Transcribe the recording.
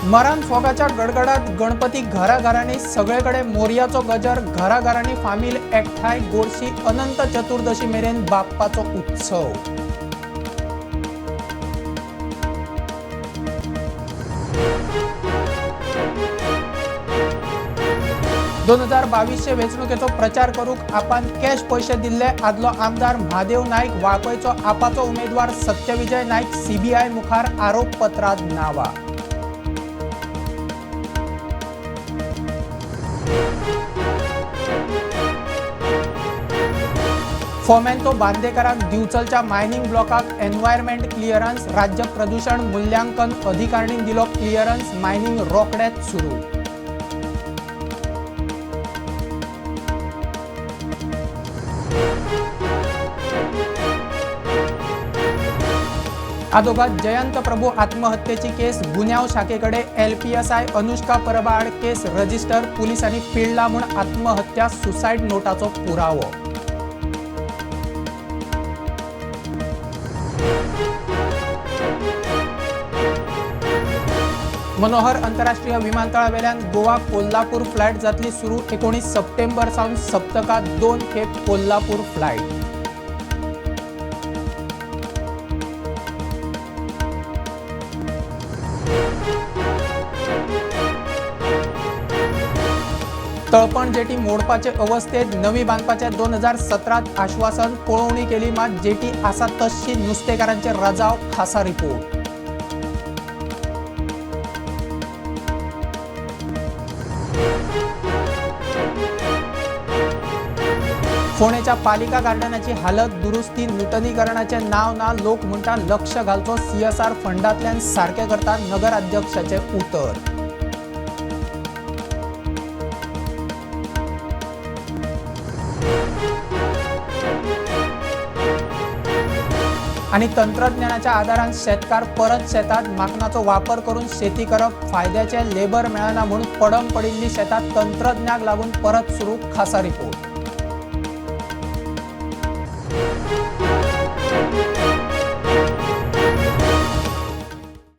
मरण फोगाच्या गडगडात गणपती घराघरांनी, सगळेकडे मोरयाचो गजर, घराघरांनी फामील एकठांय, गोडशी अनंत चतुर्दशी मेरेन बाप्पाचो उत्सव। 2022 वेंचणुकेचो प्रचार करूक आपान कॅश पैशे दिल्ले आदलो आमदार महादेव नाईक, वाळपयचो आपाचो उमेदवार सत्यविजय नाईक सीबीआय मुखार आरोपपत्रांत नांवा। फोमेंतो बांदेकराक दिवचलच्या मायनिंग ब्लॉकाक एन्व्हायरमेंट क्लिअरन्स, राज्य प्रदूषण मूल्यांकन अधिकारणीन दिलो क्लिअरन्स, मायनिंग रोखडेच सुरू। आदोगाद जयंत प्रभू आत्महत्येची केस गुन्यांव शाखेकडे एलपीएसआय अनुष्का परबा आड केस रजिस्टर, पुलिसांनी पिडला म्हूण आत्महत्या सुसायड नोटाचो पुरावो। मनोहर आंतरराष्ट्रीय विमानतळावेल्यान गोवा कोल्हापूर फ्लायट जातली सुरू, 19 सप्टेंबर सावन सप्तकात 2 खेप कोल्हापूर फ्लायट। तळपण जेटी मोडपाचे अवस्थेत नवी बांदपाचे 2017 आश्वासन, पळोवणी केली मात जेटी आसा तशी, नुस्तेकारांचे रजाव, खासा रिपोर्ट। फोंडेच्या पालिका गार्डनाची हालत, दुरुस्ती नुतनीकरणाचे नाव ना, लोक म्हणटा लक्ष घालचो, सीएसआर फंडांतल्यान सारकें करता नगराध्यक्षाचें उतर। आनी तंत्रज्ञानाच्या आदारान शेतकार परत शेतात माकनाचो वापर करून शेती करप फायद्याचे, लेबर मेळना म्हूण पडंग पडिल्ली शेतां तंत्रज्ञाक लागून परत सुरू, खासा रिपोर्ट।